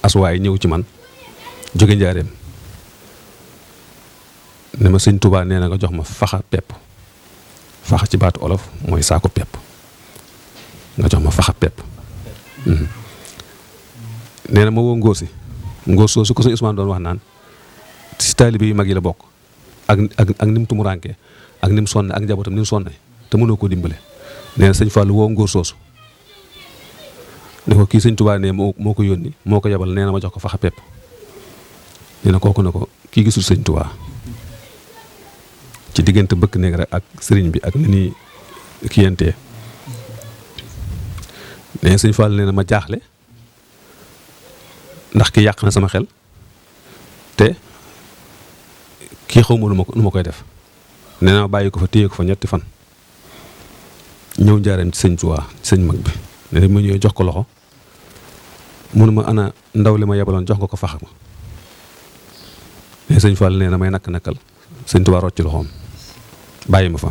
asuwaay ñëw ci man jóge njaareem ne ma sëñ Tuubaa nee na nga jox ma faxa pepp faxa ci baatu olof mooy saako pepp nga jox ma faxa pepp nee na ma woo ngóor soosu ko sëñ Ousmane doon wax naan si taalibe yu mag yi la bokk ak ni mu tumurankee ak ni mu sonne ak njabootam ni mu sonne te mënoo koo dimbale nee na sëñ Fallou woo ngóor soosu ne ko kii sëñ Tuubaa ne moo ko yónni moo ko yebal nee na ma jox ko faxa pepp nee na kooku ne ko kii gisul sëñ Tuubaa ci diggante bëkk néeg rek ak sëriñ bi ak ni ñuy kiyantee nee na sëñ Fallou nee na ma jaaxle ndax ki yàq na sama xel te kii xaw ma nu ma koy def nee na ma bàyyi ko fa téye ko fa ñetti fan ñëw njaareem ci sëñ Tuubaa sëñ mag bi nee na ma ñëwee jox ko loxo mënu ma ana ndaw li ma yebaloon jox nga ko fax ma nee sëñ Fall nee na may nakk-nakkal sëñ Tuubaa rocc loxoom bàyyi ma fa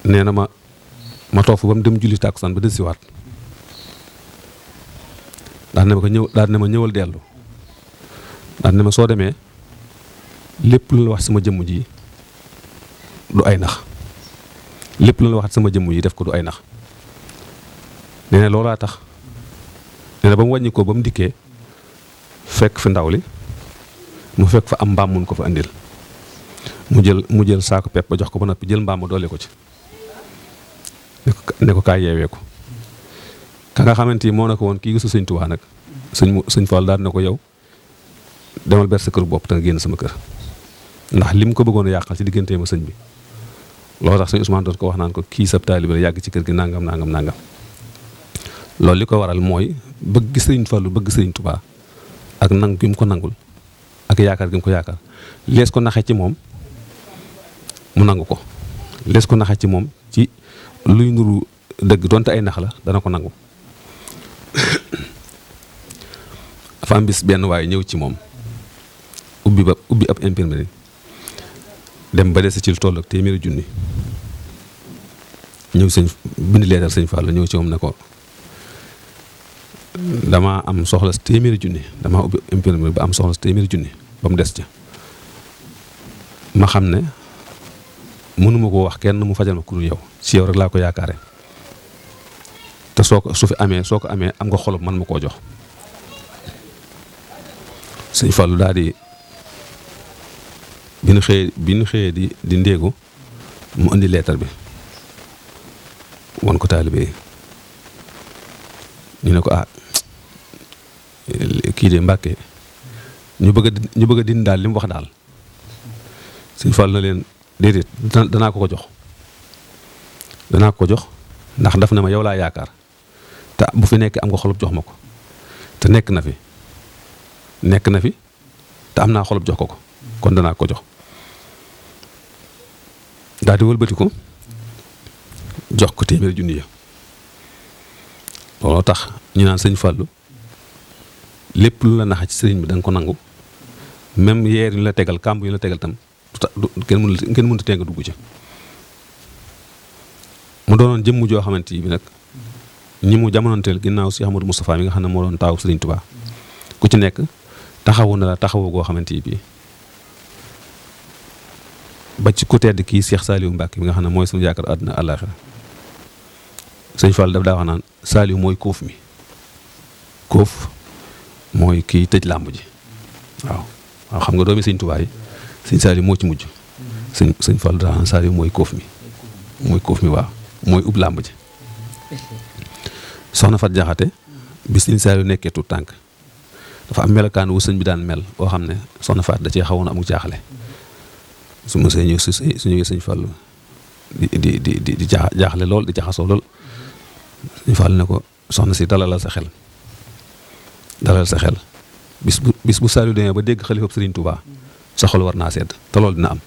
nee na ma toog fa ba mu dem julli tàkkusaan ba dellusiwaat daal ne ma ñëwal dellu daal ne ma soo demee lépp lu la wax sama jëmm ji du ay nax lépp lu la wax sama jëmm ji def ko du ay nax nee na loolaa tax nee na ba mu wàññi ko ba mu dikkee fekk fi ndaw li mu fekk fa am mbaam mun ko fa andil mu jël saako pepp ba jox ko ba noppi jël mbaam ma doole ko ci ne ko kaay yeewee ko ka nga xamante ni moo ne ko woon kii gisu sëñ Tuubaa nag sëñ Fall daal na ko yow demal ber sa kër bopp te nga génn sama kër ndax lim ko bëggoon a yàqal ci diggantee ma sëñ bi loolu tax sëñ Ousmane doon ko wax naan ko kii sab taalibe la yàgg ci kër gi nangam loolu li ko waral mooy bëgg sëriñ Fallu bëgg sëriñ Tuubaa ak nangu gi mu ko nangul ak yaakaar gi mu ko yaakaar lees ko naxe ci moom mu nangu ko lees ko naxe ci moom ci luy nuru dëgg donte ay nax la dana ko nangu dafa am bis benn waaye ñëw ci moom ubbi ab imprimerie dem ba dese ci lu toll ak téeméeri junni ñëw sëñ bind leetar sëñ Fall ñëw ci moom ne ko damaa am soxla si téeméeri junni damaa ubbi imprimerie ba am soxla si téeméeri junni ba mu des ca ma xam ne mënuma ko wax kenn mu fajal ma ku dul yow si yow rek laa ko yaakaare te soo ko amee am nga xolob man ma koo jox sëñ Fallu daal di bi ñu xëyee di ndéegu mu indi leetar bi won ko taalibe yi ñu ne ko kii de Mbàkke ñu bëgg a dindi daal li mu wax daal sëñ Fall na leen déedéet danaa ko jox ndax daf na ma yow laa yaakaar te bu fi nekk am nga xolub jox ma ko te nekk na fi te am naa xolub jox ko kon danaa ko jox daal di wëlbati ko jox ko téeméeri junni ya looloo tax ñu naan sëñ Fallu lépp lu la naxa ci sëriñ bi da nga ko nangu même yeer yu la tegal kàmb yu la tegal tam kenn mënut a tee nga dugg ci mu doonoon jëmm joo xamante bi nag ñi mu jamonoonteel ginnaaw si Amadou Moustapha mi nga xam ne moo doon taawu sëriñ Tuubaa ku ci nekk taxawu na la taxawu goo xamante bi ba ci ku tedd kii Cheikh Saliou Mbacke mi nga xam ne mooy suñu yaakaar àdduna àllaaxira sëñ Fall daf daa wax naan Saliou mooy kóof mi kóof mooy kii tëj làmb ji waaw xam nga doomi sëñ Tuubaa yi sëñ Saliou moo ci mujj sëñ Fall daa wax Saliou mooy kóof mi waaw mooy ub làmb ji soxna Fat Jaxate bi sëñ Saliou nekkee tuut tànk dafa am melokaan wu sëñ bi daan mel boo xam ne soxna Fat da cee xawoon amuk jaaxle su ma see ñëw su ñëwee sëñ Fall di jaaxle lool di jaxasoo lool sëñ Fall ne ko soxna si dalalal sa xel bis bu Saliou demee ba dégg xalifab Sëriñ Tuubaa sa xol war naa sedd te loolu dina am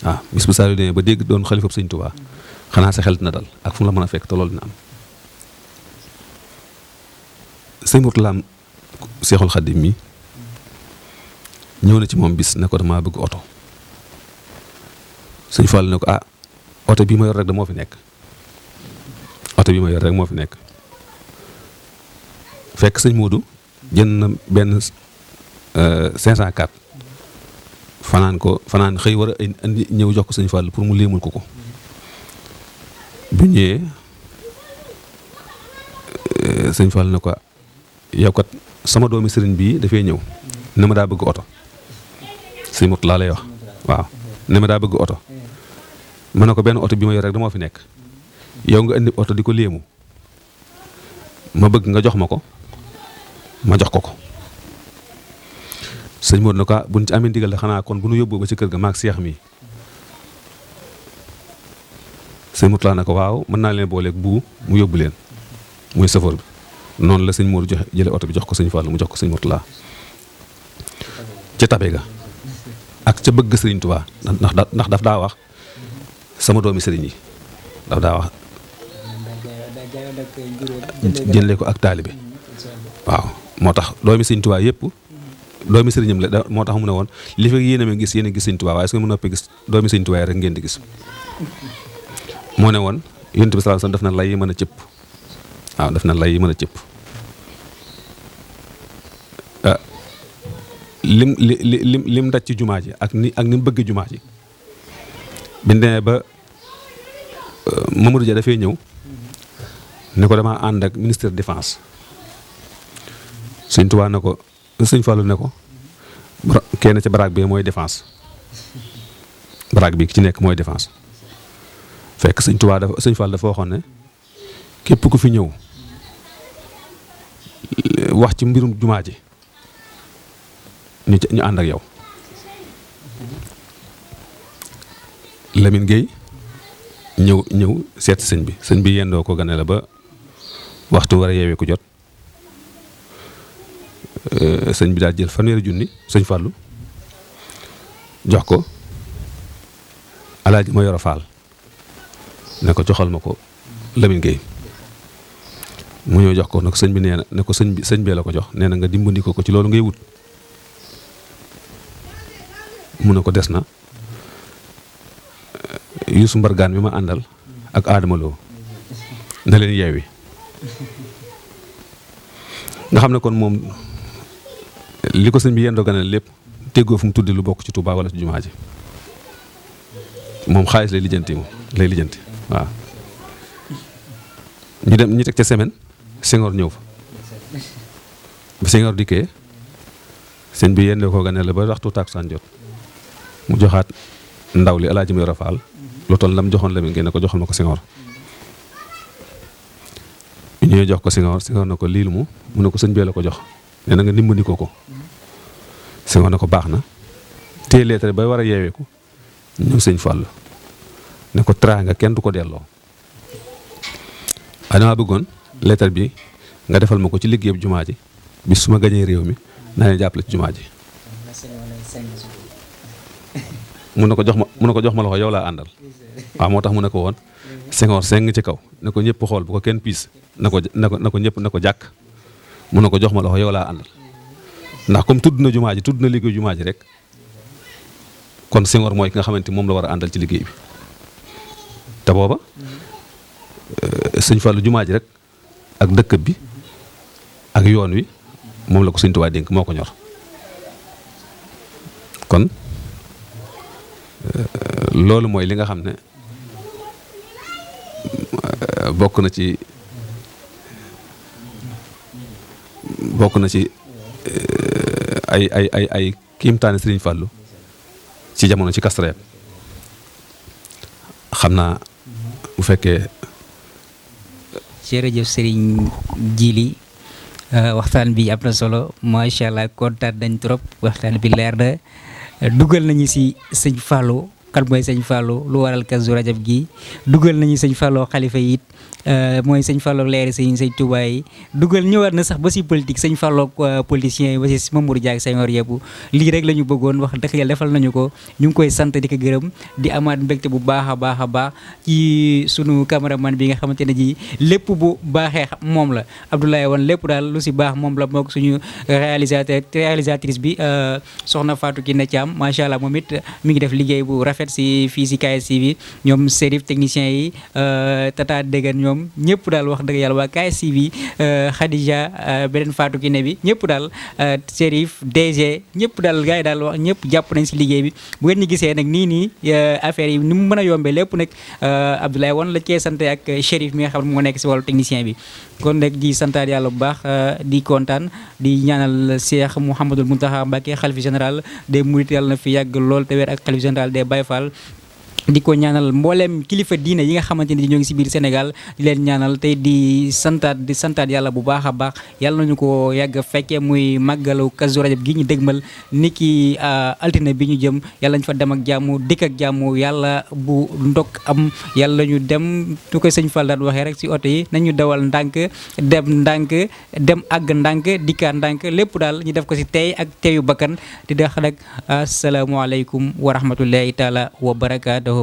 waaw bis bu Saliou demee ba dégg doon xalifab Sëriñ Tuubaa xanaa sa xel dina dal ak fu mu la mën a fekk te loolu dina am sëñ Murtalaam Seexul Xadiim mi ñëw na ci moom bis ne ko damaa bëgg oto sëñ Fall ne ko oto bii ma yor rek moo fi nekk fekk sëñ Modou jënd na benn 504 fanaan xëy war a indi ñëw jox ko sëñ Fall pour mu léemul ko bu ñëwee sëñ Fall ne ko yow kat sama doomi sëriñ bii dafay ñëw ne ma daa bëgg oto sëñ Mut laa lay wax waaw ne ma daa bëgg oto ma ne ko benn oto bi ma yor rek dama fi nekk yow nga indi oto di ko léemu ma bëgg nga jox ma ko ma jox ko sëñ Mut ne ko buñ ci amee ndigal la xanaa kon bu nu yóbbu ba ci kër ga maag seex mi sëñ Mut laa ne ko waaw mën naa leen booleeg bu mu yóbbu leen muy safoor bi noonu la sëñ Modou joxe jële oto bi jox ko sëñ Fall mu jox ko sëñ Murtala ca tabe ga ak ca bëgg sëriñ Tuubaa ndax daf daa wax sama doomi sëriñ yi daf daa wax jënle ko ak taalibe waaw moo tax doomi sëriñ Tuubaa yëpp doomi sëriñam la moo tax mu ne woon li fekk yéen a ma gis yéen a gis sëriñ Tuubaa waaye su ngeen mën a gis doomi sëriñ Tuubaa rek ngeen di gis moo ne woon Yonent bi sallallahu alayhi wasallam def na lay yi mën a cëpp waaw def na lay yi mën a cëpp lim daj ci jumaa ji ak ni mu bëgg jumaa ji biñ demee ba Mamadou Dia dafay ñëw ne ko dama ànd ak ministère défense sëñ Tuubaa ne ko sëñ Fallu ne ko kenn ca baraag bi mooy défense baraag bi ki ci nekk mooy défense fekk sëñ Tuubaa sëñ Fall dafa waxoon ne képp ku fi ñëw wax ci mbirum jumaa ji ñu ànd ak yow Lamine Gueye ñëw seet sëñ bi yendoo ko gane la ba waxtu war a yeewee ku jot sëñ bi daal jël fanweeri junni sëñ Fallu jox ko Alaaji ma yor a Faal ne ko joxal ma ko Lamine Gueye mu ñëw jox ko nag sëñ bi nee na ne ko sëñ bee la ko jox nee na nga dimbali ko ci loolu ngay wut mu ne ko des na Youssou Mbargaan mi ma àndal ak Adama Lo na leen yeewi nga xam ne kon moom li ko sëñ bi yendoo ganal lépp teggoo fu mu tuddi lu bokk ci Touba wala ci jumaa ji moom xaalis lay lijjanti waaw ñu teg ca semaine Senghor ñëw fa ba Senghor dikkee sëñ bi yendoo ko ganal la ba waxtu takkusaan jot mu joxaat ndaw li Alaaji Mayoro Fall lu toll lam joxoon Lamine Gueye ne ko joxal ma ko Senghor ñu ñëwee jox ko Senghor na ko lii lu mu ne ko sëñ bee la ko jox nee na nga dimbali ko Senghor na ko baax na téye lettre bay war a yeeweeku ñëw sëñ Fall ne ko teraanga kenn du ko delloo dama bëggoon lettre bi nga defal ma ko ci liggéeyub jumaa ji bis su ma gañee réew mi naa leen jàppale ci jumaa ji mun na ko jox ma loxo yow laa àndal waaw moo tax mu ne ko woon Senghor seng ci kaw ne ko ñëpp xool bu ko kenn piis na ko ñëpp na ko jàkk mun na ko jox ma loxo yow laa àndal ndax comme tudd na jumaa ji tudd na liggéey jumaa ji rek kon Senghor mooy ki nga xamante moom la war a àndal ci liggéey bi te booba sëñ Fallu jumaa ji rek ak dëkk bi ak yoon wi moom la ko sëñ Tuubaa dénk moo ko ñor kon loolu mooy li nga xam ne bokk na ci ay kiimtaane Sëriñ Fallu ci jamono ci Kazu Rajab xam naa bu fekkee. jërëjëf Serigne Djily waxtaan bi am na solo macha allah kontaan nañ trop waxtaan bi leer na dugal nañu si sëñ Fallou kan mooy sëñ Fallou lu waral Kazu Rajab gi dugal nañu sëñ Fallou xalifa yi it mooy sëñ Fallou leeri sëñ Touba yi dugal ñëwaat na sax ba si politique sëñ Fallou politiciens yi ba si Mamadou Dia ak Senghor yëpp lii rek la ñu bëggoon wax dëgg yàlla defal nañu ko ñu ngi koy sant di ko gërëm di amaat mbégte bu baax a baax ci sunu cameraman bi nga xamante ne ji lépp bu baaxee moom la Abdoulaye Wane lépp daal lu si baax moom la moog suñu réalisatrice bi soxna Fatou Kiné Thiam macha allah moom it mi ngi def liggéey bu rafet si fii si KSTV ñoom Serif technicien yi Tata Déggan ñoom ñoom ñëpp daal wax dëgg yàlla waa KSTV Khadija beneen Fatou Kiné bi ñëpp daal Chérif DG ñëpp daal gars yi daal wax ñëpp jàpp nañ si liggéey bi bu ngeen ñu gisee nag nii affaire yi ni mu mën a yombee lépp nag Abdoulaye Wane la cee sant ak Chérif mi nga xam ne moo nekk si wàllu technicien bi kon nag di santaat yàlla bu baax di kontaan di ñaanal Cheikh Mouhamadul Mountakha Mbacké xalifa général des Mourides yàlla na fi yàgg lool te wér ak xalifa général des Baye Fall di ko ñaanal mbooleem kilifa diine yi nga xamante ni ñoo ngi si biir Sénégal di leen ñaanal tey di santaat yàlla bu baax a baax yàlla nañu ko yàgg fekkee muy màggalu Kazu Rajab gi ñu dégmal niki altine bi ñu jëm yàlla ñu fa dem ak jàmm dikk ak jàmm yàlla bu ndok am yàlla ñu dem tu ko sëñ Fall daan waxee rek si oto yi nañu dawal ndànk dem àgg ndànk dikkaat ndànk lépp daal ñu def ko si tey ak teeyu bakkan di dex rek asalaamaaleykum wa rahmatullahi taala wa barakaatuhu